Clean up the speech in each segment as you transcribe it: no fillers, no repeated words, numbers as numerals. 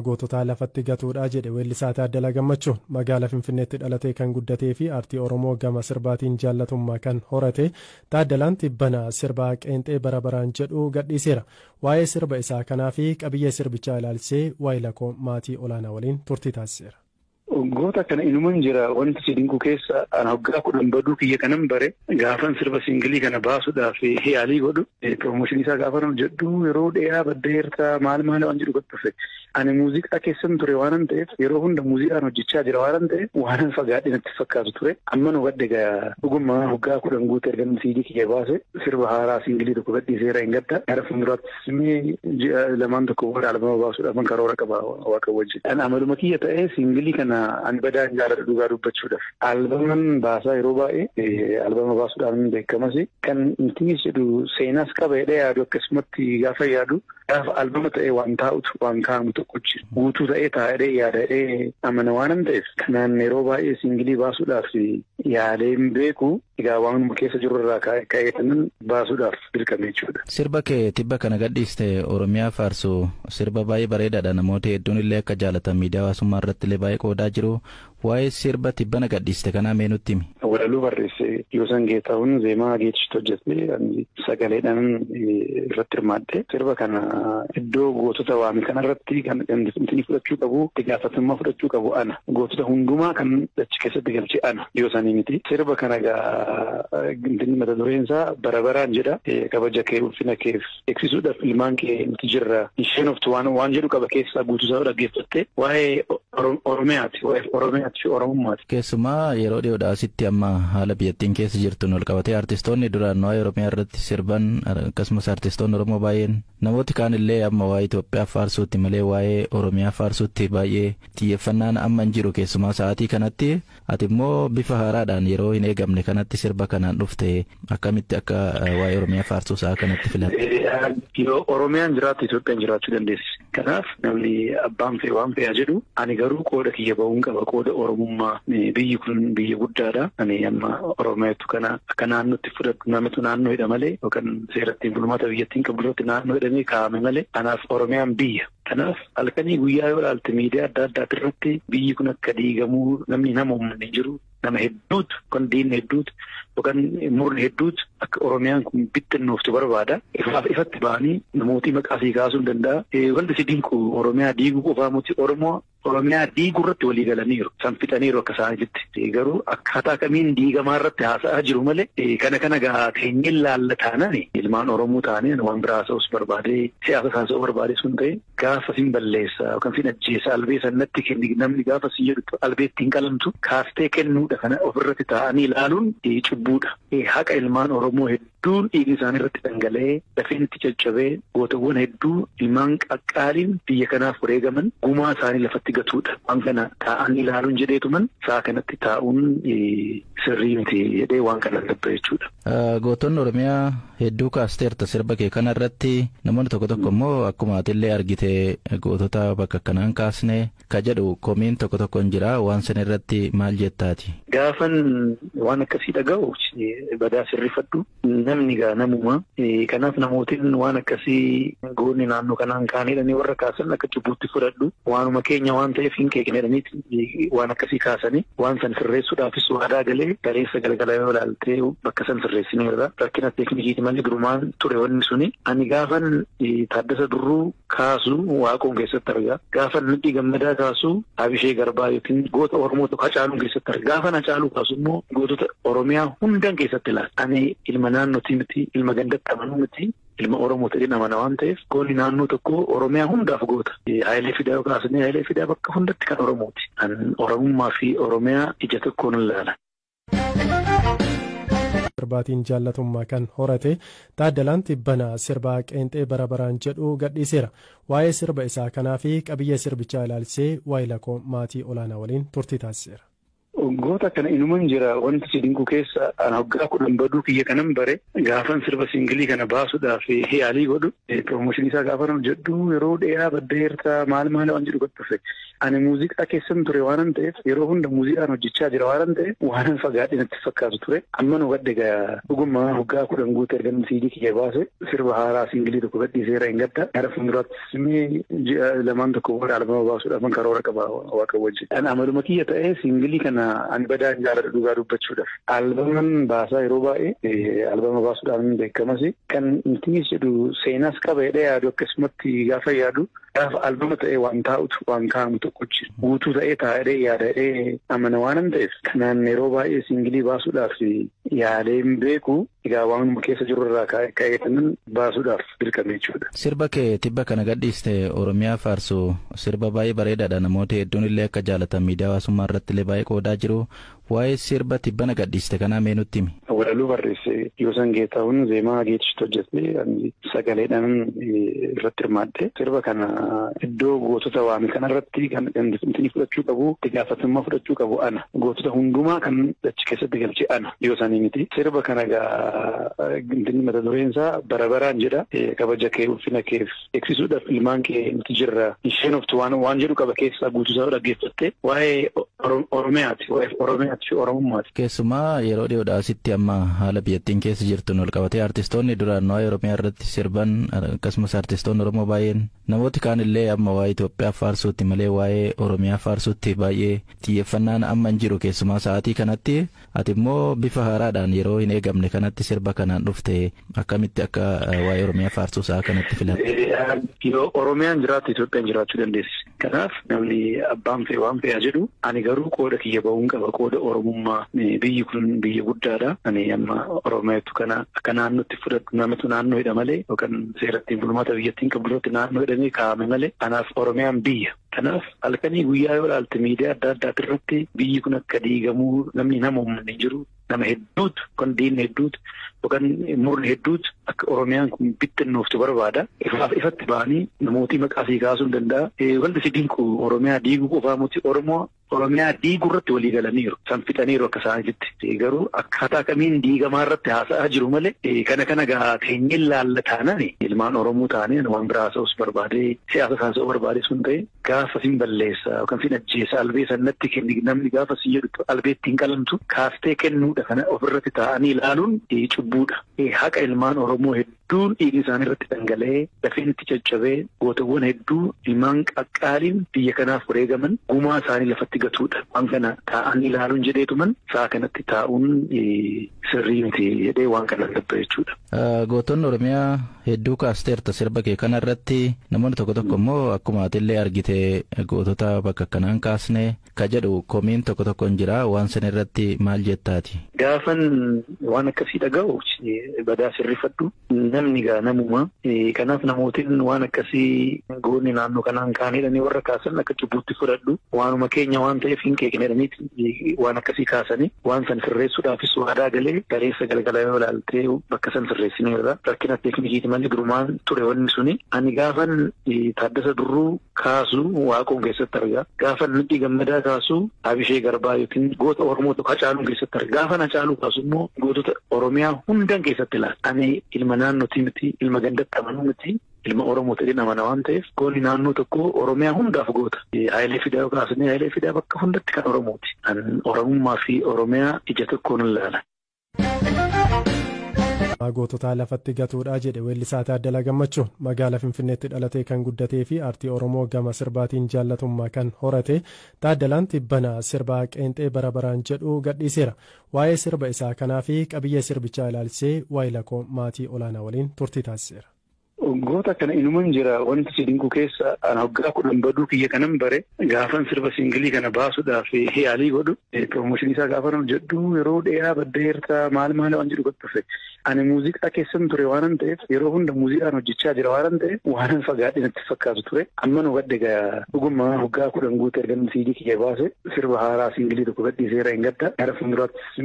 Goototaa lafatti gatuudha jedhe weellisaa Taaddalaa Gammachuun. Magaalaa Finfinneetti dhalatee kan guddatee fi aartii Oromoo gama sirbaatiin jaallatummaa kan horate Taaddalaan tibbana sirbaa "Qeenxee Bara Baraan" jedhu gadhiiseera. Waa'ee sirba isaa kanaa fi qabiyyee sirbichaa ilaalchisee waayilakoo maatii olaanaa waliin turtii taasiseera. Waggoota kana inuman jira. Wanti si dinqu keessa an waggaa 10 baduu kiyya kanan bare gaafan sirba single kana baasuudhaaf yaalii godhu, promotion isaa gaafa jedhu, yeroo dheeraa baddeerta, maal maal waan jedhu dhufe. Ani muuziqaa keessan ture waanan ta'eef, yeroo hunda muuziqaan hojjechaa jira waanan ta'eef, waanan fagaadhe natti fakkaatu ture. Amma nu gadde gaa dhuguma waggaa 10 guute ergan siidii kiyya baase. Sirba haaraa single tokko gadhiiseera hin gadda. Gara fuulduraattis ji'a lamaan tokko booda albama baasuudhaaf karoora qaba waaqa wajjin. An amaluma kiyya ta'ee single kana ani badaa hin jaalladhu dhugaa dubbachuudhaaf. Albaman baasaa, yeroo baay'ee albama baasuudhaan beekamas. Kan intinis jedhu seenaas qaba jedhee yaadu, akkasumatti gaafa yaadu, gaafa albama ta'ee waan taa'utu waan kaa'amu tokko jira. Guutuu ta'ee taa'ee yaada jedhee amana waanan ta'eef, kanaan yeroo baay'ee single baasuudhaaf yaalee hin beeku. Egaa waanuma keessa jiru irraa ka'ee kanan baasuudhaaf dirqame jechuudha. Sirba kee tibba kana gadhiiste Oromiyaa faarsu, sirba baay'ee bareedaadha. Namoota hedduun illee akka jaalatan miidiyaa hawaasummaa irratti illee baay'ee qoodaa jiru. Waa'ee sirba tibbana gadhiiste kanaa mee nutti himi. Walaloo barreesse Yoosan Geetahuun, zeemaa Geechistu hojjete, sagaleedhaan irratti hirmaadhe. Sirba kana iddoo gootota waame kanarratti kan inni fudhachuu qabu, itti gaafatamummaa fudhachuu qabu ana. Gootota hundumaa kan achi keessatti galche ana, Yoosanii miti. Sirba kana gaa inni mata dureen isaa "Bara Baraan" jedha. Kabaja kee, ulfina keef eegsisuudhaaf ilmaan kee nuti jirra. Isheen oftu waan jedhu qaba keessaa. Guutuusaa dhaggeeffatte waa'ee Oromiyaati. Waa'ee Oromiyaati fi Oromummaati. Keessumaa yeroo dhiyoodhaa asitti amma haala biyyattiin keessa jirtuun wal qabatee artistoonni duraan waa'ee Oromiyaa irratti sirban, akkasumas artistoonni Oromoo baay'een, namooti kaan illee amma waa'ee Itoophiyaa faarsuutti malee waa'ee Oromiyaa faarsuutti baay'ee xiyyeeffannaan amma hin jiru keessumaa sa'aatii kanatti. Ati immoo bifa haaraadhaan yeroo hin eegamne kanatti sirba kanaan dhufte. Akkamitti akka waa'ee Oromiyaa faarsuu sa'a kanatti filatte? Yoo Oromiyaan jiraattu Itoophiyaan jiraachuu dandeessi. Kanaaf namni abbaan fe'e waan fe'aa jedhu, ani garuu qooda kiyya bahuun qaba, qooda Oromummaa. Biyyi kun biyya guddaadha. Ani amma Oromiyaatu kana akka naannootti fudhadhu, namatu naannoo hidha malee yookaan seerattiin bulmaata biyyattiin qabdu irratti naannoo hidhamee kaa'ame malee, anaaf Oromiyaan biyya. Kanaaf halkanii guyyaa yoo ilaalte miidiyaa adda addaa irratti biyyi kun akka diigamuu namni nama uummanni jiru, nama hedduutu yookaan diinni hedduutu yookaan murni hedduutu akka Oromiyaan kun bittinnooftu barbaada. Ifaaf ifatti ba'anii namooti maqaa fi kaasuu hin danda'a. Wanti si dinqu Oromiyaa diiguu qofaa miti, Oromoo Oromiyaa diiguu irratti walii galaniiru. San fixaniiru akka isaaniitti. Garuu akkaataa kamiin diigamaa irratti haasa'aa jiru malee, kana gaa teenyeen laalla taanaan ilmaan Oromoo ta'anii waan biraa haasa'us barbaadee, siyaasa haasa'uu barbaadee sun ta'e, gaafa sin balleessa yookaan sin ajjeesa, albee sannatti kenni namni gaafa sin jedhu, albee ittiin qalamtu kaastee kennuudha. Kana ofirratti taa'anii ilaaluun cubbuudha. Haqa ilmaan Oromoo hedduun dhiigni isaanii irratti dhangala'ee, lafeen itti caccabee, gootawwan hedduu ilmaan qaqqaaliin biyya kanaaf wareegaman gumaa isaanii lafatti gatuudha. Waan kana taa'anii ilaaluun jedheetuman sa'a kanatti taa'uun sirrii miti jedhee waan kana dabba jechuudha. Gootonni Oromiyaa hedduu kaasteerta sirba kee kana irratti. Namoonni tokko tokko immoo akkuma atillee argite gootota bakka akkanaan kaasne ka jedhu komiin tokko tokko hin jira. Waan sana irratti maal jettaati? Gaafan waan akkasii dhaga'u badaa sirrifadhu, namni gaa namuma. Kanaaf namootiin waan akkasii goonni naannoo kanaan kaanidhanii warra kaasan akka cubbuutti fudhadhu. Waanuma keenya waan ta'eef hin keeknedhanii waan akkasii kaasanii, waan san sirreessuudhaafis waadaa galee kaleessa galgala yoo ilaaltee bakka san sirreessineerra. Rakkina teeknikiiti malee durumaan ture wanni suni. Ani gaafan Taaddasa Birruu kaasu Waaqoon keessatti argaa. Gaafan Nadhii Gammadaa kaasu Abishee Garbaa yookiin goota Oromoo tokko Hacaaluun keessatti argaa. Gaafan Hacaaluu kaasu immoo gootota Oromiyaa hundan keessatti ilaala. Ani ilma naannootii miti, ilma gandatti amanuu miti. Ilma Oromoo ta'ee amana waan ta'eef, goonni naannoo tokko Oromiyaa hundaaf goota. Hayilee Fidaa yoo kaasne, Hayilee Fidaa bakka hundatti kan Oromooti. An Oromummaa fi Oromiyaa ija tokkoon ilaala. Sirbaatiin jaallatummaa kan horate Taaddalaan tibbana sirbaa "Qeenxee Bara Baraan" jedhu gadhiiseera. Waa'ee sirba isaa kanaa fi qabiyyee sirbichaa ilaalchisee waayilakoo maatii olaanaa waliin turtii taasiseera. Waggoota kana inuman jira. Wanti si dinqu keessa an waggaa 10 baduu kiyya kanan bare gaafan sirba single kana baasuudhaaf yaalii godhu, promotion isaa gaafa jedhu, yeroo dheeraa baddeerta, maal maal waan jedhu dhufe. Ani muuziqaa keessan ture waanan ta'eef, yeroo hunda muuziqaan hojjechaa jira waanan ta'eef, waanan fagaadhe natti fakkaatu ture. Amma nu gadde gaa dhuguma waggaa 10 guute erga CD kiyya baase, sirba haaraa single tokko gadhiiseera hin gadda. Gara fuulduraattis ji'a lamaan tokko booda albama baasuudhaaf karoora qaba Waaqa wajjin. Ani amaluma kiyya ta'ee single kana ani badaa hin jaaladhu dhugaa dubbachuudhaaf. Albaman baasaa yeroo baay'ee albama baasuudhaan beekamas, kan intinis jedhu seenaas qaba jedhee yaadu. Akkasumatti gaafa yaadu, gaafa albama ta'ee waan taa'utu waan kaa'amu tokko jira. Guutuu ta'ee taa'ee yaada jedhee amana waanan ta'eef, kanaan yeroo baay'ee single baasuudhaaf yaalee hin beeku. Egaa waanuma keessa jiru irraa ka'ee baasuudhaaf dirqame jechuudha. Sirba kee tibba kana gadhiiste Oromiyaa faarsu sirba baay'ee bareedaadha. Namoota hedduun illee akka jaalatan miidiyaa hawaasummaa irratti illee baay'ee qoodaa jiru. Waa'ee sirba tibbana gadhiiste kanaa mee nutti himi. Walaloo barreesse Yoosan Geetahuun, zeemaa Geechistu hojjete, sagaleedhaan irratti hirmaadhe. Sirba kana iddoo gootota waame kanarratti kan inni fudhachuu qabu, itti gaafatamummaa fudhachuu qabu ana. Gootota hundumaa kan achi keessatti galche ana, Yoosanii miti. Sirba kana gaa inni mata dureen isaa "Bara baraan" jedha. Kabaja kee, ulfina kee eegsisuudhaaf ilmaan kee nuti jirra. Isheen oftu waan jedhu qaba keessaa guutuusaa dhaggeeffatte, waa'ee Oromiyaati. Waa'ee Oromiyaati fi Oromummaati. Keessumaa yeroo dhiyoodhaa asitti amma haala biyyattiin keessa jirtuun wal qabatee artistoonni duraan waa'ee Oromiyaa irratti sirban, akkasumas artistoonni Oromoo baay'een, namooti kaan illee amma waa'ee Itoophiyaa faarsuutti malee waa'ee Oromiyaa faarsuutti baay'ee xiyyeeffannaan amma hin jiru keessumaa sa'aatii kanatti. Ati immoo bifa haaraadhaan yeroo hin eegamne kanatti sirba kanaan dhufte, akkamitti akka waa'ee Oromiyaa faarsuu sa'a kanatti filatte? Yoo Oromiyaan jiraatte Itoophiyaan jiraachuu dandeessi. Kanaaf namni abbaan fe'e waan fe'aa jedhu, ani garuu qooda kiyya bahuun qaba, qooda Oromummaa. Biyyi kun biyya guddaadha. Ani amma Oromiyaatu kana akka naannootti fudhadhu, namatu naannoo hidha malee, yookaan seera ittiin bulmaata biyyattiin qabdu irratti naannoo hidhamee kaa'ame malee, anaaf Oromiyaan biyya. Kanaaf halkanii guyyaa yoo ilaalte miidiyaa adda addaa irratti biyyi kun akka diigamuu namni nama uummanni hin jiru. Nama hedduutu, yookaan diinni hedduutu, yookaan murni hedduutu akka Oromiyaan kun bittinnooftu barbaada. Ifaaf ifatti ba'anii namootii maqaa sii kaasuu hin danda'a. Wanti si dinqu Oromiyaa diiguu qofaa miti, Oromoo Oromiyaa diiguu irratti walii galaniiru. San fixaniiru akka isaaniitti. Garuu akkaataa kamiin diigamaa irratti haasa'aa jiru malee, kana gaa teenyee laalla taanaan, ilmaan Oromoo taanee waan biraa haasa'us barbaadee, siyaasa haasa'uu barbaadee sun ta'e, gaafa sin balleessa yookaan sin ajjeesa, albee sannatti kenni namni gaafa sin jedhu, albee ittiin qalamtu kaaftee kennuudha. Kana ofirratti taa'anii ilaaluun cubbuudha. Haqa ilmaan Oromoo hedduun dhiigni isaanii irratti dhangala'ee, lafeen itti caccabee, gootawwan hedduu ilmaan qaqqaaliin biyya kanaaf wareegaman gumaa isaanii lafatti gatuudha. Waan kana taa'anii ilaaluun jedheetuman sa'a kanatti taa'uun sirrii miti jedhee waan kana dabba jechuudha. Gootonni Oromiyaa hedduu kaasteerta sirba kee kana irratti. Namoonni tokko tokko immoo akkuma atillee argite gootota bakka kanaan kaasne ka jedhu komiin tokko tokko hin jira. Waan sana irratti maal jettaati? Gaafan waan akkasii dhaga'u badaa sirrifadhu, namni gaa namuma. Kanaaf namootiin waan akkasii goonni naannoo kanaan kaanidhanii warra kaasan akka cubbuutti fudhadhu. Waanuma keenya waan ta'eef hin qeeqnedhanii waan akkasii kaasanii, waan san sirreessuudhaafis waadaa galee galeessa galgala yoo ilaaltee bakka san sirreessineerra. Rakkina teeknikiiti malee durumaan ture wanni suni. Ani gaafan Taaddasa Birruu kaasu Waaqoon keessatti argaa. Gaafan Nadhii Gammadaa kaasu Abishee Garbaa yookiin goota Oromoo tokko Hacaaluun keessatti argaa. Gaafan Hacaaluu kaasu immoo gootota Oromiyaa hundan keessatti ilaala. Ani ilma naannootii miti, ilma gandatti amanuu miti. Ilma Oromoo ta'ee amana waan ta'eef, goonni naannoo tokko Oromiyaa hundaaf goota. Hayilee Fidaa yoo kaasne, Hayilee Fidaa bakka hundatti kan Oromooti. An Oromummaa fi Oromiyaa ija tokkoon ilaala. Goototaa lafatti gatuudha jedhe weellisaa Taaddalaa Gammachuu. Magaalaa Finfinneetti dhalatee kan guddatee fi aartii Oromoo gama sirbaatiin jaallatummaa kan horate Taaddalaan tibbana sirbaa qeenxee "Bara baraan" jedhu gadhiiseera. Waa'ee sirba isaa kanaa fi qabiyyee sirbichaa ilaalchisee waa'ee lakoo maatii olaanaa waliin turtii taasiseera. Goota kana inuman jira. Wanti si dinqu keessa ana waggaa 10 baduu kiyya kanan bare gaafan sirba single kana baasuudhaaf yaalii godhu, promotion isaa gaafa jedhu, yeroo dheeraa baddeerta maal maal waan jedhu dhufe. Ani muuziqaa keessan ture waanan ta'eef, yeroo hunda muuziqaan hojjechaa jira waanan ta'eef, waanan fagaadhe natti fakkaatu ture. Amma nu gadde gaa dhuguma waggaa 10 guute erga CD kiyya baase, sirba haaraa single tokko gadhiiseera hin gadda. Gara fuulduraattis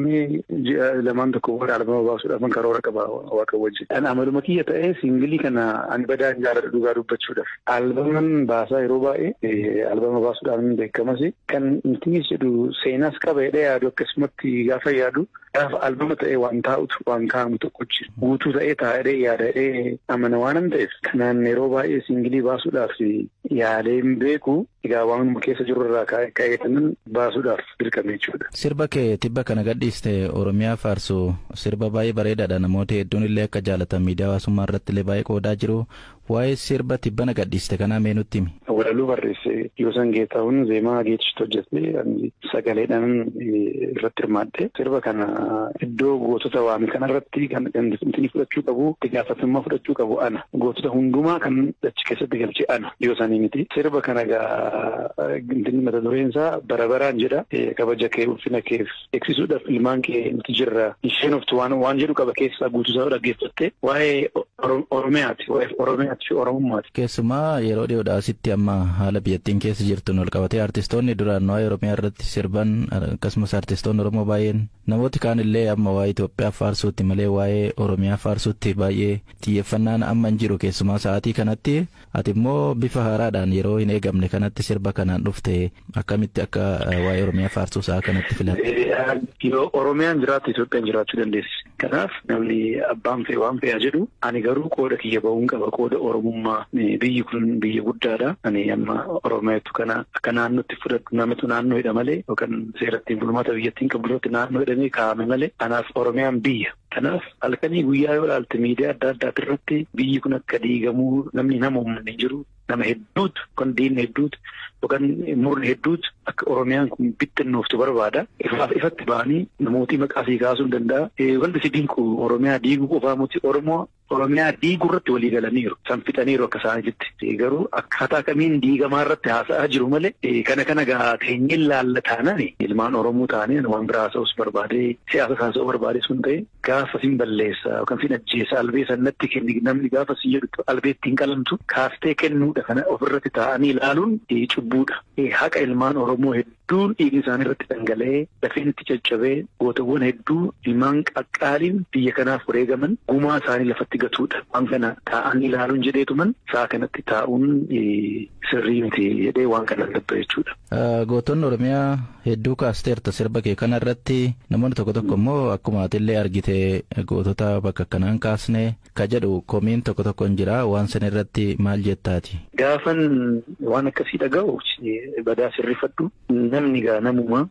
ji'a lamaan tokko booda albama baasuudhaaf karoora qaba Waaqa wajjin. Ani amaluma kiyya ta'ee single kana ani badaan jaalladhu dhugaa dubbachuudhaaf. Albaman baasaa yeroo baay'ee albama baasuudhaan beekamas kan intinis jedhu seenaas qaba jedhee yaadu akkasumatti gaafa yaadu gaafa albama ta'ee waan taa'utu waan kaa'amu tokko jira. Guutuu ta'ee taa'ee yaada jedhee amana waan ta'eef kanaan yeroo baay'ee singilii baasuudhaaf yaalee hin beeku. Egaa waanuma keessa jiru irraa ka'ee baasuudhaaf dirqame jechuudha. Sirba kee tibba kana gadhiiste Oromiyaa faarsu sirba baay'ee bareedaadha. Namoota hedduun illee akka jaalatan miidiyaa hawaasummaa irratti illee baay'ee qoodaa jiru. Waa'ee sirba tibbana gadhiiste kanaa mee nutti himi? Walaloo barreesse Yoosan Geetahuun zeemaa Geechistu hojjete sagaleedhaan irratti hirmaadhe. Sirba kana iddoo gootota waame kanarratti kan inni fudhachuu qabu itti gaafatamummaa fudhachuu qabu ana. Gootota hundumaa kan achi keessatti galche ana Yoosanii miti. Sirba kana inni mata dureen isaa bara baraan jedha. Kabaja kee ulfina keef eegsisuudhaaf ilmaan kee nuti jirra. Isheen oftu waan jedhu qaba keessaa guutuusaa dhaggeeffatte waa'ee Oromiyaati. Waa'ee Oromiyaati fi Oromummaati. Keessumaa yeroo dhiyoodhaa asitti amma haala biyyattiin keessa jirtuun ol qabatee artistoonni duraan waa'ee Oromiyaa irratti sirban akkasumas artistoonni Oromoo baay'een namooti kaan illee amma waa'ee Itoophiyaa faarsuutti malee waa'ee Oromiyaa faarsuutti baay'ee xiyyeeffannaan amma hin jiru keessumaa sa'aatii kanatti ati immoo bifa haaraadhaan yeroo hin eegamne kanatti sirba kanaan dhufte akkamitti akka waa'ee Oromiyaa faarsuu sa'a kanatti filatte? Yoo Oromiyaan jiraatte Itoophiyaan jiraachuu dandeessi. Kanaaf namni abbaan fe'e waan fe'aa jedhu ani garuu qooda kiyya ba'uun qaba qooda Oromummaa biyyi kun biyya guddaadha. Ani amma Oromiyaatu kana akka naannootti fudhadhu namatu naannoo hidha malee yookaan seera ittiin bulmaata biyyattiin qabdu irratti naannoo hidhamee kaa'ame malee anaaf Oromiyaan biyya. Kanaaf halkanii guyyaa yoo ilaalte miidiyaa adda addaati irratti biyyi kun akka diigamuu namni nama uummanni jiru nama hedduutu yookaan diinni hedduutu yookaan murni hedduutu akka Oromiyaan kun bittinnooftu barbaada. Ifaaf ifatti ba'anii namootii maqaa sii kaasuu hin danda'a. Wanti si dinqu Oromiyaa diiguu qofaa miti Oromoo Oromiyaa diiguu irratti walii galaniiru. San fixaniiru akka isaanitti. Garuu akkaataa kamiin diigamaa irratti haasa'aa jiru malee kana gaa teenyeen laalla taanaan ilmaan Oromoo ta'anii waan biraa haasa'us barbaadee siyaasa haasa'uu barbaadee sun ta'e gaafa sin balleessa yookaan sin ajjeesa albee sannatti kenni namni gaafa sin jedhu albeetti hin qalamtu kaaftee kennuudha kana ofirratti taa'anii ilaaluun cubbuudha. Haqa ilmaan Oromoo hedduun dhiigni isaanii irratti dhangala'ee lafeen itti caccabee gootawwan hedduu ilmaan qaqqaaliin biyya kanaaf wareegaman gumaa isaanii lafatti gatuudha. Waan kana taa'anii ilaaluun jedheetuman sa'a kanatti taa'uun sirrii miti jedhee waan kana dabba jechuudha. Gootonni Oromiyaa hedduu kaasteerta sirba kee kana irratti namoonni tokko tokko immoo akkuma atillee argite gootota bakka kanaan kaasne ka jedhu komiin tokko tokko hin jira waan sana irratti maal jettaati? Gaafan waan akkasii dhaga'u badaa sirriifadhu namni gaa namuma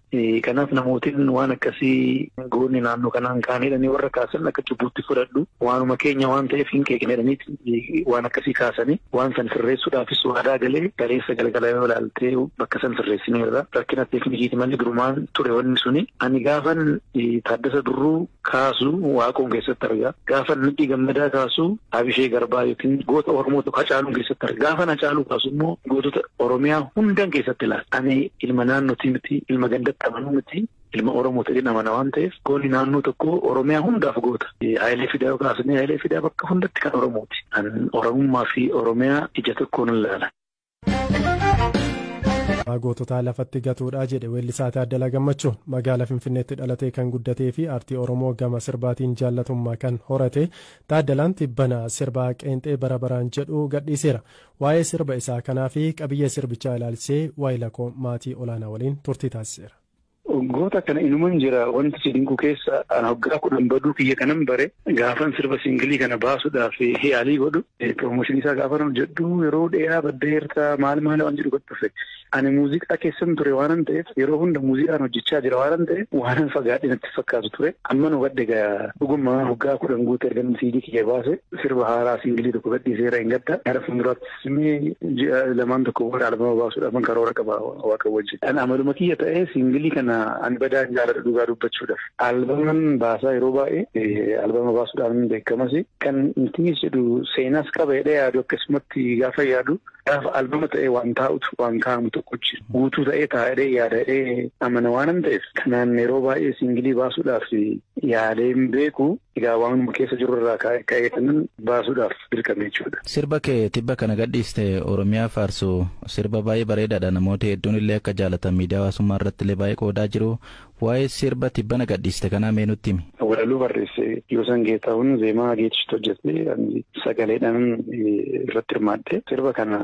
kanaaf namootiin waan akkasii goonni naannoo kanaan kaanedhanii warra kaasan akka cubbuutti fudhadhu waanuma keenya waan ta'eef hin qeeqnedhanii waan akkasii kaasanii waan san sirreessuudhaafis waadaa galee galeessa galgala yoo ilaaltee bakka san sirreessineerra rakkina teeknikiiti malee durumaan ture wanni suni ani gaafan Taaddasa Birruu kaasu Waaqoon keessatti argaa gaafan Nadhii Gammadaa kaasu Abishee Garbaa yookiin goota Oromoo tokko Hacaaluun keessatti argaa gaafan Hacaaluu kaasu immoo gootota Oromiyaa hundan keessatti ilaala. Ani ilma naannootii miti ilma gandatti amanuu miti ilma Oromoo ta'een amana waan ta'eef goonni naannoo tokko Oromiyaa hundaaf goota. Hayilee Fidaa yoo kaasne Hayilee Fidaa bakka hundatti kan Oromooti. An Oromummaa fi Oromiyaa ija tokkoon ilaala. Goototaa lafatti gatuudha jedhe weellisaa Taaddalaa Gammachuu magaalaa Finfinneetti dhalatee kan guddatee fi aartii Oromoo gama sirbaatiin jaallatummaa kan horate Taaddalaan tibbana sirbaa qeenxee bara baraan jedhu gadhiiseera. Waa'ee sirba isaa kanaa fi qabiyyee sirbichaa ilaalchisee waayilakoo maatii olaanaa waliin turtii taasiseera. Goota kana inuman jira wanti si dinqu keessa ana waggaa 10 baduu kiyya kanan bare gaafan sirba singilii kana baasuudhaaf yaalii godhu piroomooshinii isaa gaafa hojjedhu yeroo dheeraa baddeerta maal maal waan jedhu dhufe. Ani muuziqaa keessan ture waanan ta'eef yeroo hunda muuziqaan hojjechaa jira waanan ta'eef waanan fagaadhe natti fakkaatu ture. Amma nu gadde gaa dhuguma waggaa 10 guute erga siidii kiyya baase sirba haaraa singilii tokko gadhiiseera hin gadda. Gara fuulduraattis ji'a 2 tokko booda albama baasuudhaaf karoora qaba waaqa wajjin. Ani amaluma kiyya ta'ee singilii kana ani badaan jaalladhu dhugaa dubbachuudhaaf. Albaman baasaa yeroo baay'ee albama baasuudhaan beekamas kan intinis jedhu seenaas qaba jedhee yaadu akkasumatti gaafa yaadu Gaafa albama ta'ee waan taa'utu waan kaa'amu tokkochi guutuu ta'ee taa'ee yaada'ee amana waan ta'eef kanaan yeroo baay'ee singilii baasuudhaaf yaalee hin beeku. Egaa waanuma keessa jiru irraa ka'ee baasuudhaaf dirqame jechuudha. Sirba kee tibba kana gadhiiste Oromiyaa faarsu sirba baay'ee bareedaadha. Namoota hedduun illee akka jaalatan miidiyaa hawaasummaa irratti illee baay'ee qoodaa jiru. Waa'ee sirba tibbana gadhiiste kanaa mee nutti himi? Walaloo barreesse Yoosan Geetahuun zeemaa Geetishitti hojjete sagaleedhaan irratti hirmaadhe. Sirba kana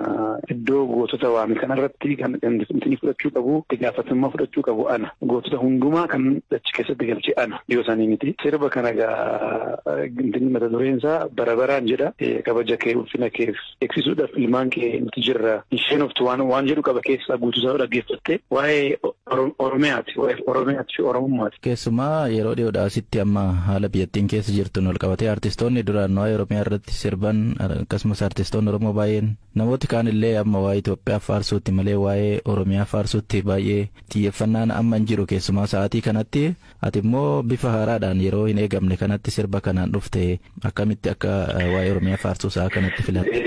iddoo gootota waame kanarratti kan inni fudhachuu qabu itti gaafatamummaa fudhachuu qabu ana. Gootota hundumaa kan achi keessatti galche ana Yoosanii miti. Sirba kana egaa inni mata dureen isaa bara baraan jedha. Kabaja kee ulfina kee eegsisuudhaaf ilmaan kee nuti jirra. Isheen oftu waan jedhu qaba keessaa guutuusaa dhaggeeffatte waa'ee Oromiyaati. Waa'ee Oromiyaati fi Oromummaati. Keessumaa yeroo dhiyoodhaa asitti amma haala biyyattiin keessa jirtuun wal qabatee artistoonni duraan waa'ee Oromiyaa irratti sirban akkasumas artistoonni Oromoo baay'een namooti kaan illee amma waa'ee Itoophiyaa faarsuutti malee waa'ee Oromiyaa faarsuutti baay'ee xiyyeeffannaan amma hin jiru keessumaa sa'aatii kanatti ati immoo bifa haaraadhaan yeroo hin eegamne kanatti sirba kanaan dhufte akkamitti akka waa'ee Oromiyaa faarsuu sa'a kanatti filatte?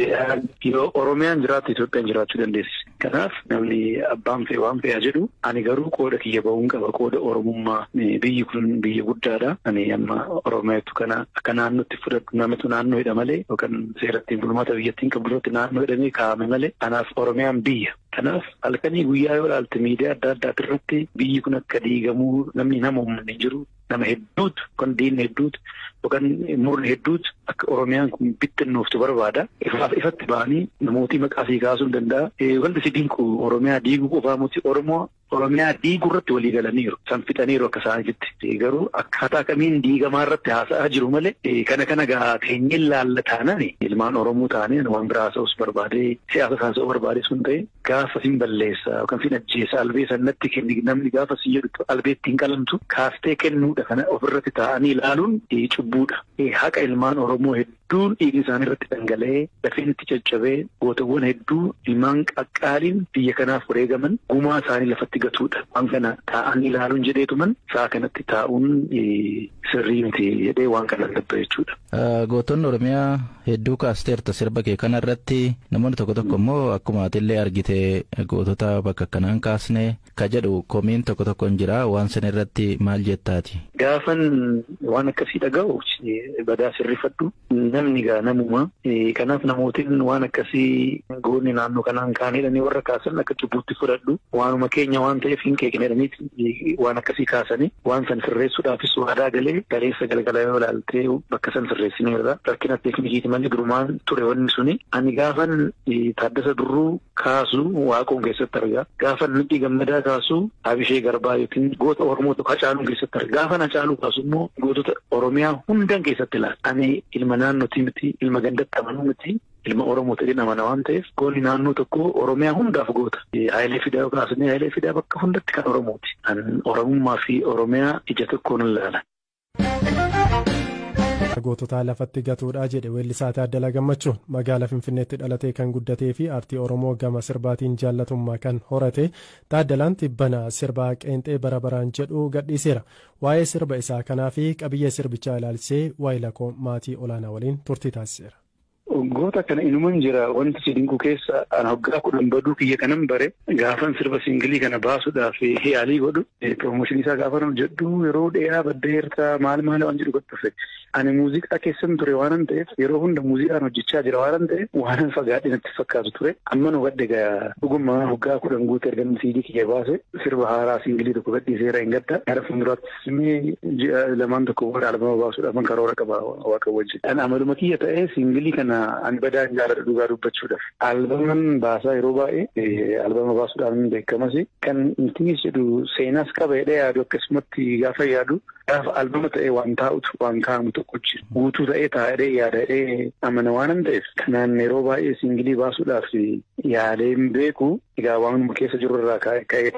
Yoo Oromiyaan jiraattu Itoophiyaan jiraachuu dandeessi. Kanaaf namni abbaan fe'e waan fe'aa jedhu ani garuu qooda kiyya ba'uun qaba qooda Oromummaa biyyi kun biyya guddaadha. Ani amma Oromiyaatu kana akka naannootti fudhadhu namatu naannoo hidha malee yookaan seera ittiin bulmaata biyyattiin qabdu irratti naannoo hidhamee kaa'ame malee anaaf Oromiyaan biyya. Kanaaf halkanii guyyaa yoo ilaalte miidiyaa adda addaa irratti biyyi kun akka diigamuu namni nama uummanni hin jiru. Nama hedduutu yookaan diinni hedduutu yookaan murni hedduutu akka Oromiyaan kun bittinnooftu barbaada. Ifaaf ifatti ba'anii namootii maqaa sii kaasuu hin danda'a. Wanti si dinqu Oromiyaa diiguu qofaa miti Oromoo Oromiyaa diiguu irratti walii galaniiru. San fixaniiru akka isaanitti. Garuu akkaataa kamiin diigamaa irratti haasa'aa jiru malee kana kana gaa teenyee laalla taanaan ilmaan Oromoo taanee waan biraa haasa'us barbaadee siyaasa haasa'uu barbaadee sun ta'e gaafa sin balleessa yookaan sin ajjeesa albee san natti kenni namni gaafa sin jedhu albee ittiin qalamtu kaaftee kennuudha kana ofirratti taa'anii ilaaluun cubbuudha. Haqa ilmaan Oromoo hedduun dhiigni isaanii irratti dhangala'ee lafeen itti caccabee gootawwan hedduu ilmaan qaqqaaliin biyya kanaaf wareegaman gumaa isaanii lafatti gatuudha. Waan kana taa'anii ilaaluun jedheetuman sa'a kanatti taa'uun sirrii miti jedhee waan kana labba jechuudha. Gootonni Oromiyaa hedduu kaasteerta sirba kee kana irratti namoonni tokko tokko immoo akkuma atillee argite gootota bakka kanaan kaasne ka jedhu komiin tokko tokko hin jira waan sana irratti maal jettaati? Gaafan waan akkasii dhaga'u badaa sirriifadhu namni gaa namuma kanaaf namootiin waan akkasii goonni naannoo kanaan kaan jedhanii warra kaasan akka cubbuutti fudhadhu waanuma keenya waan ta'eef hin qeeqne jedhanii waan akkasii kaasanii waan san sirreessuudhaafis waadaa galee galeessa galgala yoo ilaalte bakka san sirreessineerra rakkina teeknikiiti malee durumaan ture wanni suni ani gaafan Taaddasa Birruu kaasu Waaqoon keessatti argaa gaafan Nadhii Gammadaa kaasu Abishee Garbaa yookiin goota Oromoo tokko Hacaaluun keessatti argaa gaafan Hacaaluu kaasu immoo gootota Oromiyaa hundan keessatti ilaala. Ani ilma naannootii miti ilma gandatti amanuu miti ilma Oromoo ta'een amana waan ta'eef goonni naannoo tokko Oromiyaa hundaaf goota. Hayilee Fidaa yoo kaasne Hayilee Fidaa bakka hundatti kan Oromooti. An Oromummaa fi Oromiyaa ija tokkoon ilaala. Gootota lafatti gatuudha jedhe weellisaa Taaddalaa Gammachuun magaalaa Finfinneetti dhalatee kan guddatee fi aartii Oromoo gama sirbaatiin jaallatummaa kan horate Taaddalaan tibbana sirbaa qeenxee bara baraan jedhu gadhiiseera. Waa'ee sirba isaa kanaa fi qabiyyee sirbichaa ilaalchisee waa'ee maatii olaanaa waliin turtii taasiseera. Goota kana inuman jira wanti si dinqu keessa ana hoggaa 10 baduu kiyya kanan bare gaafan sirba singilii kana baasuudhaaf yaalii godhu piroomooshinii isaa gaafa jedhu yeroo dheeraa baddeertaa maal maal waan jedhu dhufe. Ani muuziqaa keessan ture waanan ta'eef yeroo hunda muuziqaan hojjechaa jira waanan ta'eef waanan fagaadhe natti fakkaatu ture. Amma nu gadde gaa dhuguma hoggaa 10 guute erga siidii kiyya baase sirba haaraa singilii tokko gadhiiseera hin gadda. Gara fuulduraattis ji'a 2 tokko booda albama baasuudhaaf karoora qaba waaqa wajjin. Ani amaluma kiyya ta'ee singilii kana ani badaa hin jaaladhu dhugaa dubbachuudhaaf. Albaman baasaa yeroo baay'ee albama baasuudhaan beekamas kan intinis jedhu seenaas qaba jedhee yaadu akkasumatti gaafa yaadu gaafa albama ta'ee waan taa'utu waan kaa'amu tokkochi guutuu ta'ee taa'ee yaada'ee amana waan ta'eef kanaan yeroo baay'ee singilii baasuudhaaf yaalee hin beeku. Egaa waanuma keessa jiru irraa ka'ee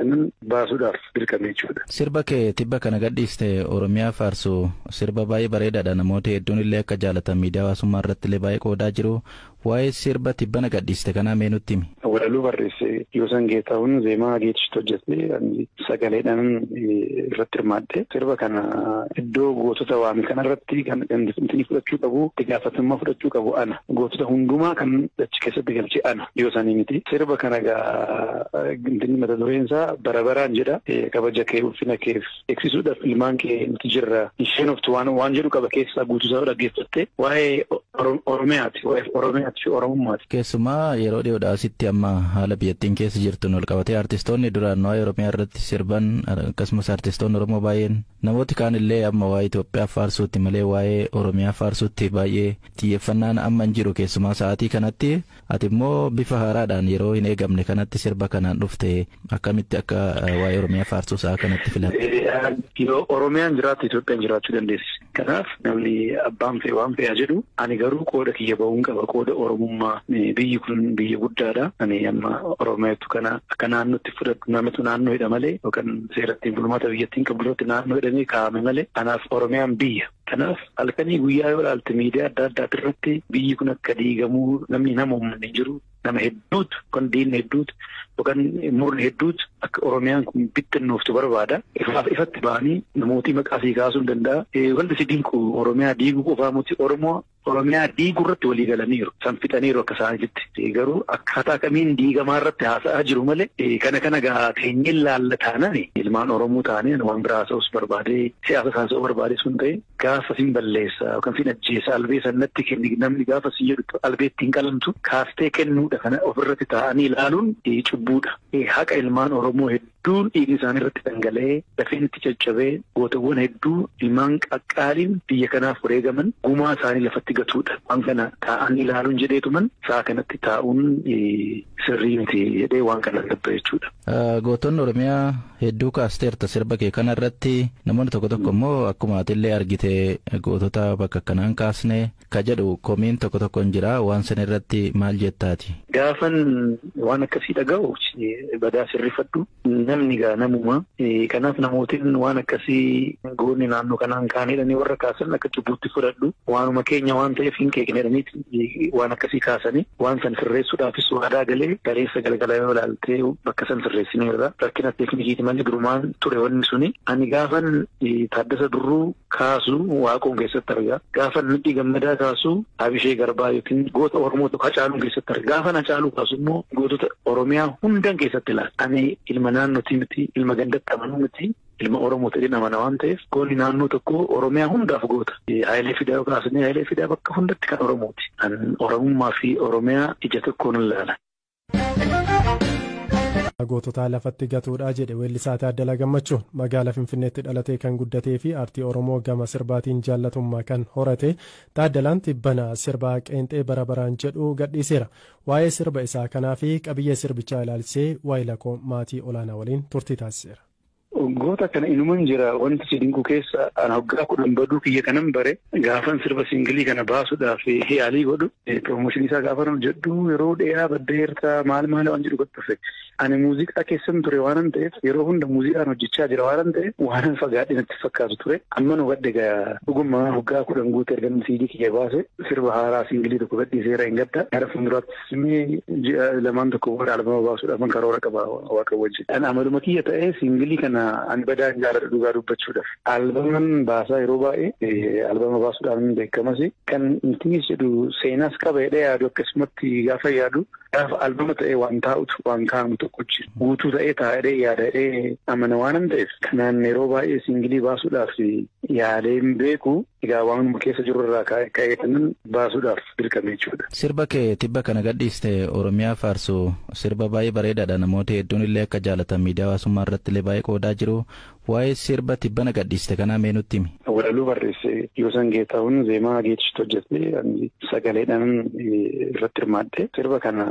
baasuudhaaf dirqame jechuudha. Sirba kee tibba kana gadhiiste Oromiyaa faarsu sirba baay'ee bareedaadha. Namoota hedduun illee akka jaalatan miidiyaa hawaasummaa irratti illee baay'ee qoodaa jiru. Waa'ee sirba tibbana gadhiiste kanaa mee nutti himi. Walaloo barreesse Yoosan Geetahuun, zeemaa Geechitti hojjete, sagaleedhaan irratti hirmaadhe. Sirba kana iddoo gootota waame kanarratti kan inni fudhachuu qabu, itti gaafatamummaa fudhachuu qabu ana. Gootota hundumaa kan achi keessatti galche ana, Yoosanii miti. Sirba kana gaa inni mata dureen isaa bara baraan jedha. Kabaja kee, ulfina kee eegsisuudhaaf ilmaan kee nuti jirra. Isheen oftu waan jedhu qaba keessaa guutuusaa dhaggeeffatte, waa'ee Oromiyaati. Waa'ee Oromiyaati fi Oromummaati. Keessumaa yeroo dhiyoodhaa asitti amma haala biyyattiin keessa jirtuun wal qabatee artistoonni duraan waa'ee Oromiyaa irratti sirban, akkasumas artistoonni Oromoo baay'een, namooti kaan illee amma waa'ee Itoophiyaa faarsuutti malee waa'ee Oromiyaa faarsuutti baay'ee xiyyeeffannaan amma hin jiru keessumaa sa'aatii kanatti. Ati immoo bifa haaraadhaan yeroo hin eegamne kanatti sirba kanaan dhufte. Akkamitti akka waa'ee Oromiyaa faarsuu sa'a kanatti filatte? Yoo Oromiyaan jiraatte, Itoophiyaan jiraachuu dandeessi. Kanaaf namni abbaan fe'e waan fe'aa jedhu, ani garuu qooda kiyya bahuun qaba, qooda Oromummaa. Biyyi kun biyya guddaadha. Ani amma Oromiyaatu kana akka naannootti fudhadhu, namatu naannoo hidha malee yookaan seera ittiin bulmaata biyyattiin qabdu irratti naannoo hidhamee kaa'ame malee, anaaf Oromiyaan biyya. Kanaaf halkanii guyyaa yoo ilaalte, miidiyaa adda addaa irratti biyyi kun akka diigamuu namni nama uummanni hin jiru. Nama hedduutu yookaan diinni hedduutu yookaan murni hedduutu akka Oromiyaan kun bittinnooftu barbaada. Ifaaf ifatti ba'anii namootii maqaa sii kaasuu hin danda'a. Wanti si dinqu, Oromiyaa diiguu qofaa miti, Oromoo Oromiyaa diiguu irratti walii galaniiru. San fixaniiru akka isaaniitti. Garuu akkaataa kamiin diigamaa irratti haasa'aa jiru malee, kana gaa teenyee laalla taanaan, ilmaan Oromoo taanee waan biraa haasa'us barbaadee, siyaasa haasa'uu barbaadee sun ta'e, gaafa sin balleessa yookaan sin ajjeesa, albee sannatti kenni namni gaafa sin jedhu, albee ittiin qalamtu kaaftee kennuudha. Kana ofirratti taa'anii ilaaluun cubbuudha. Haqa ilmaan Oromoo hedduun dhiigni isaanii irratti dhangala'ee, lafeen itti caccabee, gootawwan hedduu ilmaan qaqqaaliin biyya kanaaf wareegaman gumaa isaanii lafatti gatuudha. Waan kana taa'anii ilaaluun jedheetuman sa'a kanatti taa'uun sirrii miti jedhee waan kana dabba jechuudha. Gootonni Oromiyaa hedduu kaasteerta sirba kee kana irratti. Namoonni tokko tokko immoo akkuma atillee argite gootota bakka kanaan kaasne ka jedhu komiin tokko tokko hin jira. Waan sana irratti maal jettaati? Gaafan waan akkasii dhaga'u badaa sirrifadhu, namni gaa namuma. Kanaaf namootiin waan akkasii goonni naannoo kanaan kaanidhanii warra kaasan akka cubbuutti fudhadhu. Waanuma keenya waan ta'eef hin keeknedhanii waan akkasii kaasanii, waan san sirreessuudhaafis waadaa galee, galeessa galgala yoo ilaaltee bakka san sirreessineerra. Rakkina teeknikiiti malee durumaan ture wanni suni. Ani gaafan Taaddasa Birruu kaasu Waaqoon keessatti argaa. Gaafan Nadhii Gammadaa kaasu Abishee Garbaa yookiin goota Oromoo tokko Hacaaluun keessatti argaa. Gaafan Hacaaluu kaasu immoo gootota Oromiyaa hundan keessatti ilaala. Ani ilma naannootii miti, ilma gandatti amanuu miti. Ilma Oromoo ta'ee amana waan ta'eef, goonni naannoo tokko Oromiyaa hundaaf goota. Hayilee Fidaa yoo kaasne, Hayilee Fidaa bakka hundatti kan Oromooti. An Oromummaa fi Oromiyaa ija tokkoon ilaala. Goototaa lafatti gatuudha jedhe weellisaa Taaddalaa Gammachuu. Magaalaa Finfinneetti dhalatee kan guddatee fi aartii Oromoo gama sirbaatiin jaallatummaa kan horate Taaddalaan tibbana sirbaa qeenxee bara baraan jedhu gadhiiseera. Waa'ee sirba isaa kanaa fi qabiyyee sirbichaa ilaalchisee waa'ee lakoo maatii olaanaa waliin turtii taasiseera. Goota kana inuman jira. Wanti si dinqu keessa ana waggaa 10 baduu kiyya kanan bare gaafan sirba single kana baasuudhaaf yaalii godhu, promotion isaa gaafa jedhu, yeroo dheeraa baddeerta, maal maal waan jedhu dhufe. Ani muuziqaa keessan ture waanan ta'eef, yeroo hunda muuziqaan hojjechaa jira waanan ta'eef, waanan fagaadhe natti fakkaatu ture. Amma nu gadde gaa dhuguma waggaa 10 guute ergan siidii kiyya baase, sirba haaraa single tokko gadhiiseera hin gadda. Gara fuulduraattis immoo ji'a lamaan tokko booda albama baasuudhaaf karoora qaba Waaqa wajjin. Ani amaluma kiyya ta'ee single kana ani badaa hin jaaladhu dhugaa dubbachuudhaaf. Albaman baasaa, yeroo baay'ee albama baasuudhaan beekamas. Kan intinis jedhu seenaas qaba jedhee yaadu, akkasumatti gaafa yaadu, gaafa albama ta'ee waan taa'utu waan kaa'amu tokko jira. Guutuu ta'ee taa'ee yaada jedhee amana waanan ta'eef, kanaan yeroo baay'ee single baasuudhaaf yaalee hin beeku. Egaa waanuma keessa jiru irraa ka'ee kanan baasuudhaaf dirqame jechuudha. Sirba kee tibba kana gadhiiste Oromiyaa faarsu, sirba baay'ee bareedaadha. Namoota hedduun illee akka jaalatan miidiyaa hawaasummaa irratti illee baay'ee qoodaa jiru. Waa'ee sirba tibbana gadhiiste kanaa mee nutti himi. Walaloo barreesse Yoosan Geetahuun, zeemaa Geechitti hojjete, sagaleedhaan irratti hirmaadhe. Sirba kana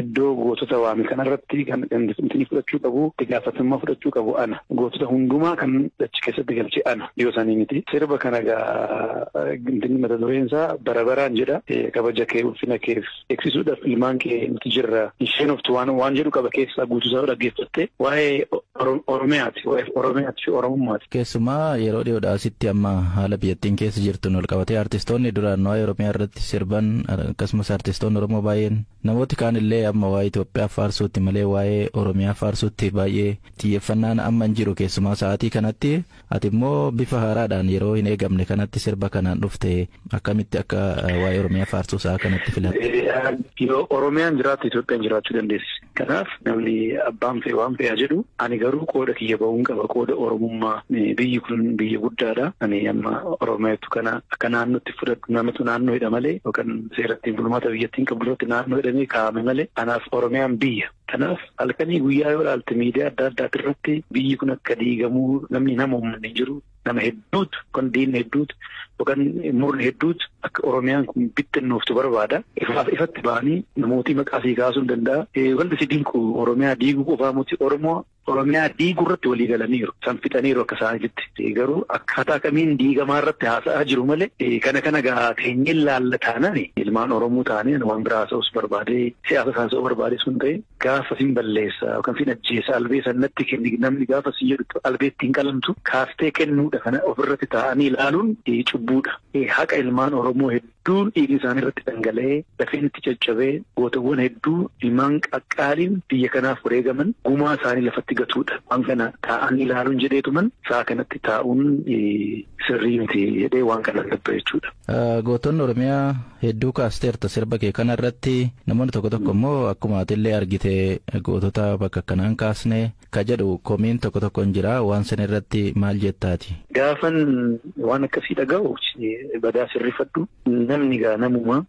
iddoo gootota waame kanarratti kan inni fudhachuu qabu, itti gaafatamummaa fudhachuu qabu ana. Gootota hundumaa kan achi keessatti galche ana, Yoosanii miti. Sirba kana gaa inni mata dureen isaa bara baraan jedha. Kabaja kee, ulfina kee eegsisuudhaaf ilmaan kee nuti jirra. Isheen oftu waan jedhu qaba keessaa guutuusaa dhaggeeffatte, waa'ee Oromiyaati. Waa'ee Oromiyaati fi Oromummaati. Keessumaa yeroo dhiyoodhaa asitti amma haala biyyattiin keessa jirtuun wal qabatee artistoonni duraan waa'ee Oromiyaa irratti sirban, akkasumas artistoonni Oromoo baay'een, namooti kaan illee amma waa'ee Itoophiyaa faarsuutti malee waa'ee Oromiyaa faarsuutti baay'ee xiyyeeffannaan amma hin jiru keessumaa sa'aatii kanatti. Ati immoo bifa haaraadhaan yeroo hin eegamne kanatti sirba kanaan dhufte, akkamitti akka waa'ee Oromiyaa faarsuu sa'a kanatti filatte? Yoo Oromiyaan jiraatte, Itoophiyaan jiraachuu dandeessi. Kanaaf namni abbaan fe'e waan fe'aa jedhu, ani garuu qooda kiyya ba'uun qaba, qooda Oromummaa. Biyyi kun biyya guddaadha. Ani amma Oromiyaatu kana akka naannootti fudhadhu, namatu naannoo hidha malee yookaan seera ittiin bulmaata biyyattiin qabdu irratti naannoo hidhamee kaa'ame malee, anaaf Oromiyaan biyya. Kanaaf halkanii guyyaa yoo ilaalte, miidiyaa adda addaati irratti biyyi kun akka diigamuu namni nama uummanni jiru, nama hedduutu yookaan diinni hedduutu yookaan murni hedduutu akka Oromiyaan kun bittinnooftu barbaada. Ifaaf ifatti ba'anii namootii maqaa sii kaasuu hin danda'a. Wanti si dinqu, Oromiyaa diiguu qofaa miti, Oromoo Oromiyaa diiguu irratti walii galaniiru. San fixaniiru akka isaaniitti. Garuu akkaataa kamiin diigamaa irratti haasa'aa jiru malee, kana gaa teenyee laalla taanaan, ilmaan Oromoo ta'anii waan biraa haasa'us barbaadee, siyaasa haasa'uu barbaadee sun ta'e, gaafa sin balleessa yookaan sin ajjeesa, albee sannatti kenni namni gaafa sin jedhu, albee ittiin qalamtu kaaftee kennuudha. Kana ofirratti taa'anii ilaaluun cubbuudha. Haqa ilmaan Oromoo hedduun dhiigni isaanii irratti dhangala'ee, lafeen itti caccabee, gootawwan hedduu, ilmaan qaqqaaliin biyya kanaaf wareegaman gumaa isaanii lafatti gatuudha. Waan kana taa'anii ilaaluun jedheetuman sa'a kanatti taa'uun sirrii miti jedhee waan kana dabba jechuudha. Gootonni Oromiyaa hedduu kaasteerta sirba kee kana irratti. Namoonni tokko tokko immoo akkuma atillee argite gootota bakka akkanaan kaasne ka jedhu komiin tokko tokko hin jira. Waan sana irratti maal jettaati? Gaafan waan akkasii dhaga'u badaa sirriifadhu, namni gaa namuma.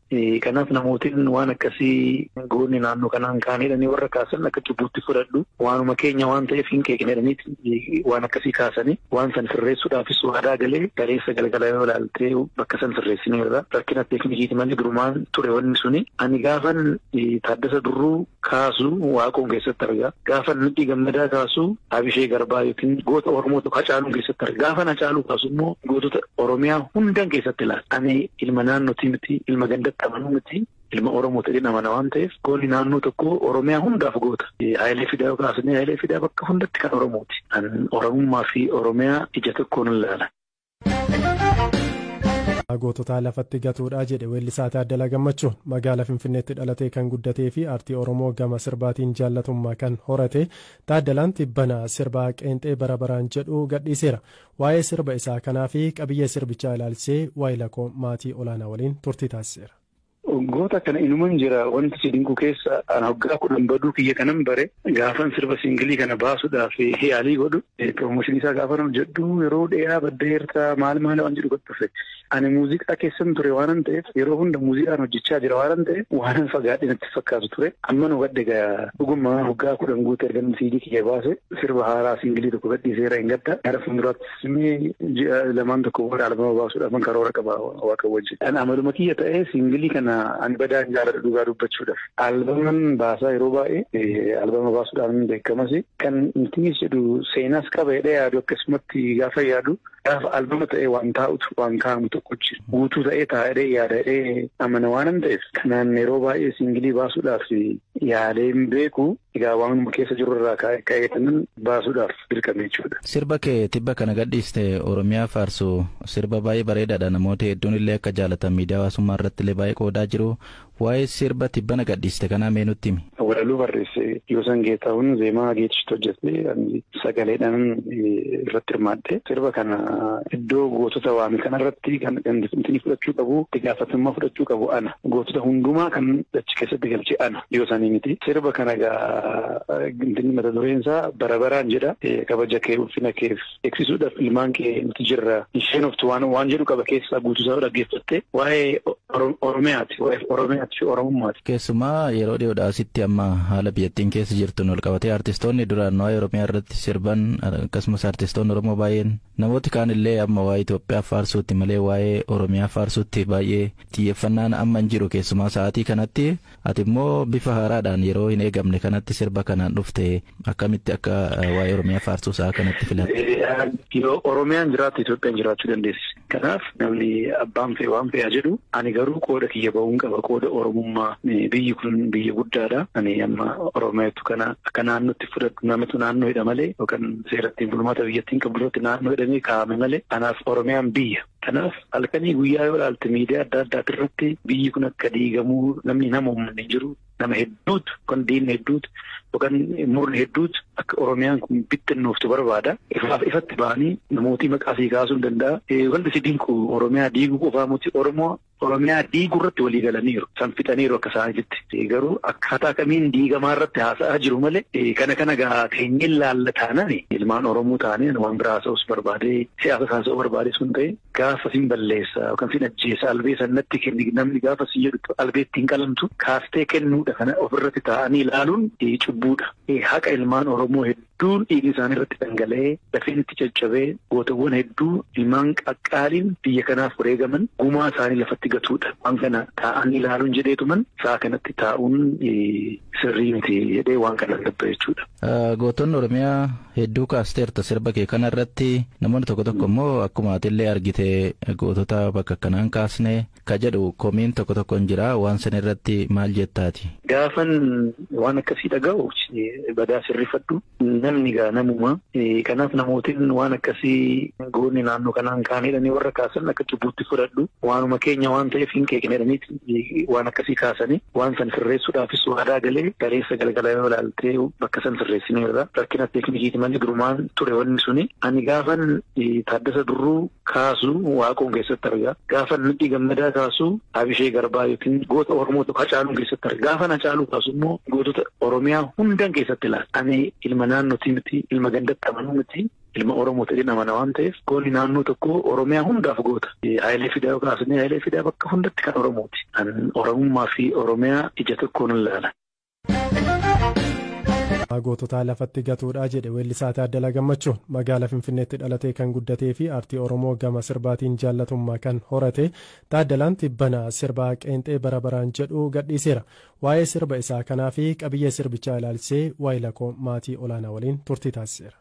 Kanaaf namootiin waan akkasii goonni naannoo kanaan kaanedhanii warra kaasan akka cubbuutti fudhadhu. Waanuma keenya waan ta'eef hin keeknedhanii waan akkasii kaasanii, waan san sirreessuudhaafis waadaa galee, galeessa galgala yoo ilaaltee bakka san sirreessineerra. Rakkina teeknikiiti malee durumaan ture wanni suni. Ani gaafan Taaddasa Birruu kaasu Waaqoon keessatti argaa. Gaafan Nadhii Gammadaa kaasu Abishee Garbaa yookiin goota Oromoo tokko Hacaaluun keessatti argaa. Gaafan Hacaaluu kaasu immoo gootota Oromiyaa hundan keessatti ilaala. Ani ilma naannootii miti, ilma gandatti amanuu miti. Ilma Oromoo ta'ee amana waan ta'eef, goonni naannoo tokko Oromiyaa hundaaf goota. Hayilee Fidaa yoo kaasne, Hayilee Fidaa bakka hundatti kan Oromooti. An Oromummaa fi Oromiyaa ija tokkoon ilaala. Goototaa lafatti gatuudha jedhe weellisaa Taaddalaa Gammachuu. Magaalaa Finfinneetti dhalatee kan guddatee fi aartii Oromoo gama sirbaatiin jaallatummaa kan horate Taaddalaan tibbana sirbaa qeenxee bara baraan jedhu gadhiiseera. Waa'ee sirba isaa kanaa fi qabiyyee sirbichaa ilaalchisee waa'ee lakoo maatii olaanaa waliin turtii taasiseera. Goota kana inuman jira. Wanti si dinqu keessa, ana waggaa 10 baduu kiyya kanan bare gaafan sirba single kana baasuudhaaf yaalii godhu, promotion isaa gaafa hojjedhu, yeroo dheeraa baddeerta maal maal waan jedhu dhufe. Ani muuziqaa keessan ture waanan ta'eef, yeroo hunda muuziqaan hojjechaa jira waanan ta'eef, waanan fagaadhe natti fakkaatu ture. Amma nu gadde gaa, dhuguma waggaa 10 guute ergan siidii kiyya baase. Sirba haaraa single tokko gadhiiseera hin gadda. Gara fuulduraattis ji'a lamaan tokko booda albama baasuudhaaf karoora qaba Waaqa wajjin. Ani amaluma kiyya ta'ee single kana ani badaan jaaladha dhugaa dubbachuudhaaf. Albaman baasaa, yeroo baay'ee albama baasuudhaan beekamas. Kan intinis jedhu seenaas qaba jedhee yaadu, akkasumatti gaafa yaadu, gaafa albama ta'ee waan taa'utu waan kaa'amu tokko jira. Guutuu ta'ee taa'ee yaada jedhee amana waanan ta'eef, kanaan yeroo baay'ee single baasuudhaaf yaalee hin beeku. Egaa waanuma keessa jiru irraa ka'ee baasuudhaaf dirqame jechuudha. Sirba kee tibba kana gadhiiste Oromiyaa faarsu, sirba baay'ee bareedaadha. Namoota hedduun illee akka jaalatan miidiyaa hawaasummaa irratti illee baay'ee qoodaa jiru. Waa'ee sirba tibbana gadhiiste kanaa mee nutti himi. Walaloo barreesse Yoosan Geetahuun, zeemaa Geechitti hojjete, sagaleedhaan irratti hirmaadhe. Sirba kana iddoo gootota waame kanarratti kan inni fudhachuu qabu, itti gaafatamummaa fudhachuu qabu ana. Gootota hundumaa kan achi keessatti galche ana, Yoosanii miti. Sirba kana gaa inni mata dureen isaa bara baraan jedha. Kabaja kee, ulfina keef eegsisuudhaaf ilmaan kee nuti jirra. Isheen oftu waan jedhu qaba keessaa. Guutuusaa dhaggeeffatte, waa'ee Oromiyaati. Waa'ee Oromiyaati fi Oromummaati. Keessumaa yeroo dhiyoodhaa asitti amma haala biyyattiin keessa jirtuun wal qabatee artistoonni duraan waa'ee Oromiyaa irratti sirban, akkasumas artistoonni Oromoo baay'een, namooti kaan illee amma waa'ee Itoophiyaa faarsuutti malee waa'ee Oromiyaa faarsuutti baay'ee xiyyeeffannaan amma hin jiru keessumaa sa'aatii kanatti. Ati immoo bifa haaraadhaan yeroo hin eegamne kanatti sirba kanaan dhufte, akkamitti akka waa'ee Oromiyaa faarsuu sa'a kanatti filatte? Yoo Oromiyaan jiraatte, Itoophiyaan jiraachuu dandeessi. Kanaaf namni abbaan fe'e waan fe'aa jedhu ani garuu qooda kiyya ba'uun qaba. Qooda Oromummaa biyyi kun biyya guddaadha. Ani amma Oromiyaatu kana akka naannootti fudhadhu namatu naannoo hidha malee yookaan seera ittiin bulmaata biyyattiin qabdu irratti naannoo hidhamee kaa'ame malee anaaf Oromiyaan biyya. Kanaaf halkanii guyyaa yoo ilaalte miidiyaa adda addaa irratti biyyi kun akka diigamuu namni nama uummanni hin jiru. Nama hedduutu yookaan diinni hedduutu yookaan murni hedduutu akka Oromiyaan kun bittinnooftu barbaada. Ifaaf ifatti ba'anii namootii maqaa sii kaasuu hin danda'a. Wanti si dinqu Oromiyaa diiguu qofaa miti Oromoo Oromiyaa diiguu irratti walii galaniiru. San fixaniiru akka isaanitti. Garuu akkaataa kamiin diigamaa irratti haasa'aa jiru malee kana gaa teenyeen laalla taanaan ilmaan Oromoo taaneen waan biraa haasa'us barbaadee siyaasa haasa'uu barbaadee sun ta'e gaafa sin balleessa yookaan sin ajjeesa albee san natti kenni namni gaafa sin jedhu albee ittiin qalamtu kaaftee kennuudha kana ofirratti taa'anii ilaaluun cubbuudha. Haqa ilmaan Oromoo hedduun dhiigni isaanii irratti dhangala'ee lafeen itti caccabee gootawwan hedduu ilmaan qaqqaaliin biyya kanaaf wareegaman gumaa isaanii lafatti gatuudha. Waan kana taa'anii ilaaluun jedheetuman sa'a kanatti taa'uun sirrii miti jedhee waan kana dabba jechuudha. Gootonni Oromiyaa hedduu kaasteerta sirba kee kana irratti namoonni tokko tokko immoo akkuma atillee argite gootota bakka kanaan kaasne ka jedhu komiin tokko tokko hin jira waan sana irratti maal jettaati? Gaafan waan akkasii dhaga'u badaa sirriifadhu namni gaa namuma kanaaf namootiin waan akkasii goonni naannoo kanaan kaanedhanii warra kaasan akka cubbuutti fudhadhu waanuma keenya waan ta'eef hin qeeqnedhanii waan akkasii kaasanii waan san sirreessuudhaafis waadaa galee galeessa galgala yoo ilaaltee bakka san sirreessineerra rakkina teeknikiiti malee durumaan ture wanni suni ani gaafan Taaddasa Birruu kaasu Waaqoon keessatti argaa gaafan Nadhii Gammadaa kaasu Abishee Garbaa yookiin goota Oromoo tokko Hacaaluun keessatti argaa gaafan Hacaaluu kaasu immoo gootota Oromiyaa hundan keessatti ilaala. Ani ilma naannootii miti ilma gandatti amanuu miti ilma Oromoo ta'een amana waan ta'eef goonni naannoo tokko Oromiyaa hundaaf goota. Hayilee Fidaa yoo kaasne Hayilee Fidaa bakka hundatti kan Oromooti. An Oromummaa fi Oromiyaa ija tokkoon ilaala. Goototaa lafatti gatuudha jedhe weellisaa Taaddalaa Gammachuu. Magaalaa Finfinneetti dhalatee kan guddatee fi aartii Oromoo gama sirbaatiin jaallatummaa kan horate Taaddalaan tibbana sirbaa qeenxee bara baraan jedhu gadhiiseera. Waa'ee sirba isaa kanaa fi qabiyyee sirbichaa ilaalchisee waa'ee maatii olaanaa waliin turtii taasiseera.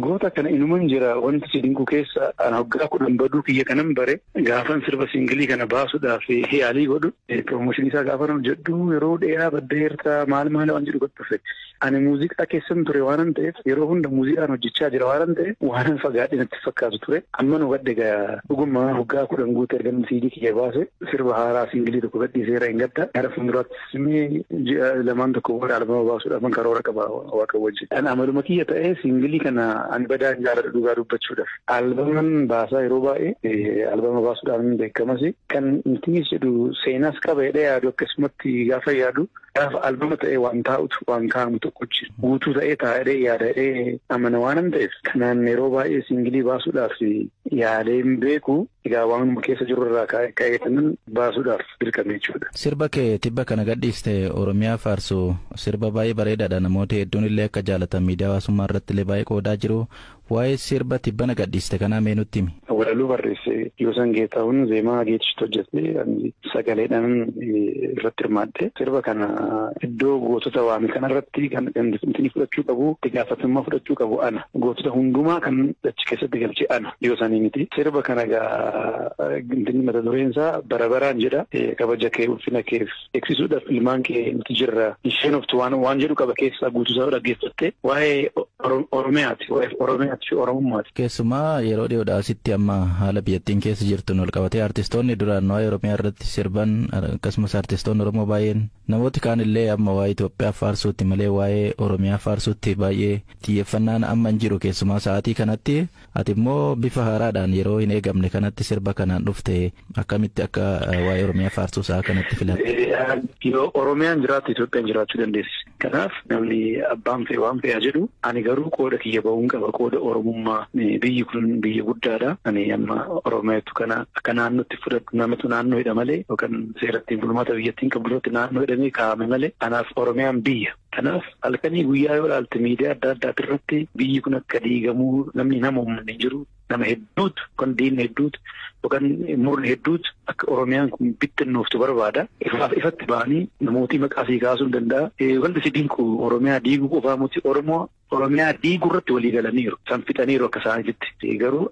Goota kana inuman jira wanti si dinqu keessa ana waggaa 10 baduu kiyya kanan bare gaafan sirba single kana baasuudhaaf yaalii godhu promotion isaa gaafa hojjedhu yeroo dheeraa baddeerta maal maal waan jedhu dhufe. Ani muuziqaa keessan ture waanan ta'eef yeroo hunda muuziqaan hojjechaa jira waanan ta'eef waanan fagaadhe natti fakkaatu ture. Amma nu gadde gaa dhuguma waggaa 10 guute erga CD kiyya baase sirba haaraa single tokko gadhiiseera hin gadda. Gara fuulduraattis ji'a 2 tokko booda albama baasuudhaaf karoora qaba waaqa wajjin. Ani amaluma kiyya ta'ee single kana ani badaan jaaladha dhugaa dubbachuudhaaf. Albaman baasaa yeroo baay'ee albama baasuudhaan beekamas kan nuti jedhu seenaas qaba jedhee yaadu akkasumatti gaafa yaadu gaafa albama ta'ee waan taa'utu waan kaa'amu tokkochi guutuu ta'ee taa'ee yaada jedhee amana waanan ta'eef kanaan yeroo baay'ee single baasuudhaaf yaaleen beeku egaa waanuma keessa jiru irraa ka'eetanan baasuudhaaf dirqame jechuudha. Sirba kee tibba kana gadhiiste Oromiyaa faarsu sirba baay'ee bareedaadha namoota hedduun illee akka jaalatan miidiyaa hawaasummaa irratti illee baay'ee qoodaa jiru. Waa'ee sirba tibbana gadhiiste kanaa mee nutti himi. Walaloo barreesse Yoosan Geetahuun zeemaa Geechistu hojjete sagaleedhaan irratti hirmaadhe sirba kana iddoo gootota waame kanarratti kan inni fudhachuu qabu itti gaafatamummaa fudhachuu qabu ana gootota hundumaa kan achi keessatti galche ana Yoosanii miti sirba kana gaa inni mata dureen isaa bara baraan jedha kabaja kee ulfina kee eegsisuudhaaf ilmaan kee nuti jirra isheen oftu waan jedhu qaba keessaa guutuusaa dhaggeeffatte waa'ee Oromiyaati waa'ee Oromiyaati fi Oromummaati. Keessumaa yeroo dhiyoodhaa asitti amma haala biyyattiin keessa jirtuun wal qabatee artistoonni duraan waa'ee Oromiyaa irratti sirban akkasumas artistoonni Oromoo baay'een namooti kaan illee amma waa'ee Itoophiyaa faarsuutti malee waa'ee Oromiyaa faarsuutti baay'ee xiyyeeffannaan amma hin jiru keessumaa sa'aatii kanatti ati immoo bifa haaraadhaan yeroo hin eegamne kanatti sirba kanaan dhufte akkamitti akka waa'ee Oromiyaa faarsuu sa'a kanatti filatte? Yoo Oromiyaan jiraattu Itoophiyaan jiraachuu dandeessi. Kanaaf namni abbaan fe'e waan fe'aa jedhu ani garuu qooda kiyya ba'uun qaba qooda Oromummaa biyyi kun biyya guddaadha. Ani amma Oromiyaatu kana akka naannootti fudhadhu namatu naannoo hidha malee yookaan seera ittiin bulmaata biyyattiin qabdu irratti naannoo hidhamee kaa'ame malee anaaf Oromiyaan biyya. Kanaaf halkanii guyyaa yoo ilaalte miidiyaa adda addaa irratti biyyi kun akka diigamuu namni nama uummanni hin jiru. Nama hedduutu yookaan diinni hedduutu yookaan murni hedduutu akka Oromiyaan kun bittinnooftu barbaada. Ifaaf ifatti ba'anii namootii maqaa sii kaasuu hin danda'a. Wanti si dinqu Oromiyaa diiguu qofaa miti Oromoo Oromiyaa diiguu irratti walii galaniiru. San fixaniiru akka isaanitti. Garuu